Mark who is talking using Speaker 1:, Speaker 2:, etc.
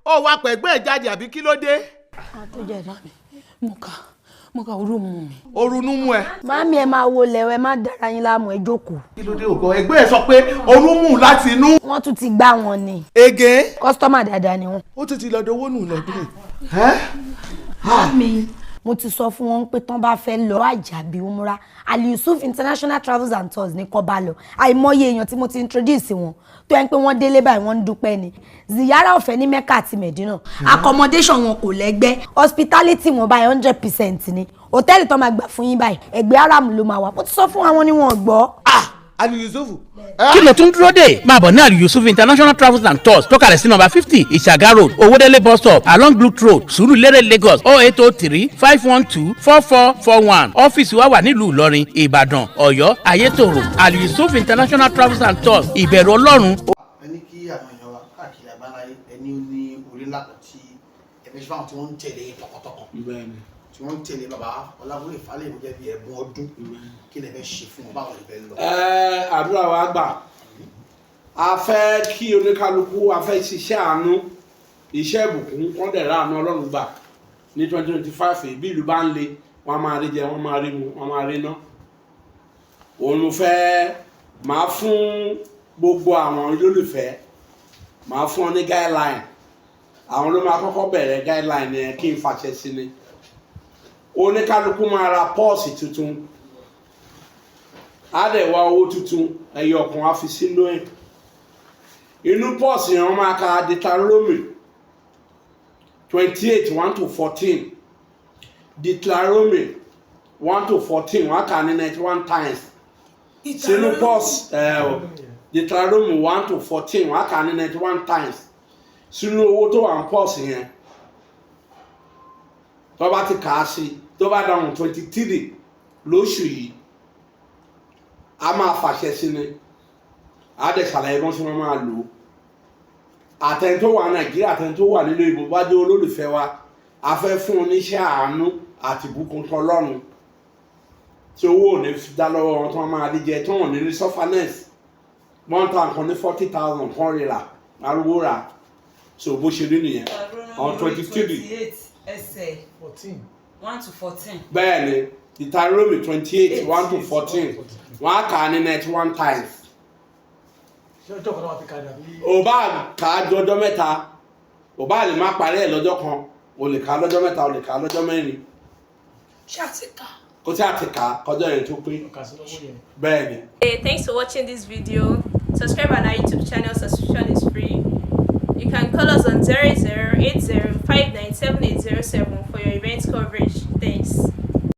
Speaker 1: Ó wá pẹ̀gbẹ́ ẹ̀ jáde, àbí kí ló dé?
Speaker 2: Tó jẹ dá.
Speaker 3: Mo kà, orú mu mi.
Speaker 1: Orunú mú ẹ.
Speaker 2: Màámi, ẹ máa wo lẹ̀wẹ̀, má dára yín láàmú, ẹ jókòó.
Speaker 1: Kí ló dé? Ògọ ẹgbẹ́ ẹ sọ pé orun mú láti inú.
Speaker 2: Wọ́n tún ti gbá wọn ni.
Speaker 1: Ege.
Speaker 2: Customer dáadáa ni wọ́n.
Speaker 1: Ó tún ti lọ́dọ̀ owó nù lọ́dún yìí.
Speaker 2: Màámi, mo ti sọ fún wọn pé tán bá fẹ́ lọ àjàbí umra, Ali Yusuf International Travels and Tours ní kó bá lọ. Àìmọye èèyàn tí mo ti introduce wọn tó yẹn pé wọ́n délé báyìí, wọ́n ń dúpẹ́ ni. Ziyara ọ̀fẹ́ ní Mecca àti Medina, accommodation wọn kò lẹ́gbẹ́, hospitality wọn báyìí 100% ni. Hòtẹ́ẹ̀lì tó máa gbà fún yín báyìí, ẹgbẹ́ Haram ló máa wà. Mo ti sọ fún àwọn ni wọn gbọ́.
Speaker 1: Ah, Ali Yusuf.
Speaker 4: Kí ló tún dúró dè? Máa bọ̀ ní Ali Yusuf International Travels and Tours tó kalẹ̀ sí nọ́mbà 50, Ìṣàgá Road, Owódélé bus stop, along Blue Road, Sùúrùlérè, Lagos, 08035124441. Ọ́fíìsì wa wà nílùú Ìlọrin, Ìbàdàn, Ọ̀yọ́, Ayétòrò. Ali Yusuf International Travels and Tours, ìbẹ̀rù Ọlọ́run.
Speaker 5: Ẹ ní kí àwọn èèyàn wa káàkiri àgbáláyé, ẹni ó ní orí ńlá kan tí ẹ fẹ́ ṣe fáwọn tí wọ́n ń tẹ̀lé yín tọkàntọkàn, tí wọ́n ń tẹ̀lé bàbá Ọlágúnlé Fálẹ́mi gẹ́gẹ́ bí ẹ̀bùn ọdún. Kí lẹ fẹ́ ṣe fún wọn? Báwo lẹ fẹ́ lọ?
Speaker 6: Ẹ àdúrà wa gbà. A fẹ́ kí oníkálukú, a fẹ́ ṣiṣẹ́ àánú, iṣẹ́ ìbùkún, wọ́n dẹ̀ ráàánú Ọlọ́run gbà ní 2025. Bí ìlú bá ń le, wọ́n á máa rí jẹ, wọ́n máa rí mu, wọ́n máa rí ná. Òun fẹ́ máa fún gbogbo àwọn olólùfẹ́, máa fún ọ ní guideline. Àwọn ló máa kọ́kọ́ bẹ̀rẹ̀ guideline yẹn kí n fàṣẹ sí ni. Oníkálukú máa ra purse tuntun, á dẹ̀ wá owó tuntun ẹyọ kan, á fi sínú ẹ̀. Inú purse yẹn, wọ́n máa ka Deuteronomy 28:1 to 14. Deuteronomy 1 to 14, wọ́n á kà ní 91 times sínú purse ẹ̀ o. Deuteronomy 1 to 14, wọ́n á kà ní 91 times sínú owó tó wà ní purse yẹn. Tó bá ti kà á sí, tó bá dáhùn 23 lóṣù yìí, a máa fàṣẹ sí ni, a dẹ̀ ṣàlàyé bọ́n ṣe máa lò ó. Àtẹni tó wà Nàìjíríà, àtẹni tó wà nílé ìbò bá jẹ́ olólùfẹ́ wa, a fẹ́ fún oníṣẹ́ àánú àti ìbùkún tọlọ́run tí owó ò ní dá lọ́wọ́ wọn, tí wọ́n máa rí jẹ, tí wọ́n ò ní rí sufferness. Wọ́n ta nǹkan ní 40,000 kan rírà, arúgbó rà. So bó ṣe rí nìyẹn on 23.
Speaker 3: 28 ẹsẹ̀ 1 to 14.
Speaker 6: Bẹ́ẹ̀ ni, Deuteronomy 28:1 to 14, wọ́n á kà á ní 91 times.
Speaker 7: Ṣé ọjọ́ kan náà wà fi kalẹ̀ àbí?
Speaker 6: Ò bá kà á jọjọ́ mẹ́ta, ò bá lè má parí ẹ̀ lọ́jọ́ kan, o lè kà á lọ́jọ́ mẹ́ta, o lè kà á lọ́jọ́ mẹ́rin.
Speaker 3: Ṣé àti kà?
Speaker 6: Kó tí a ti kà á kọjọ́ yẹn tó pé.
Speaker 7: Ọkà sí lọ́wọ́ yẹn.
Speaker 6: Bẹ́ẹ̀ ni.
Speaker 8: Hey, thanks for watching this video. Subscribe on our YouTube channel, subscription is free. You can call us on 0080 for your event coverage. Thanks.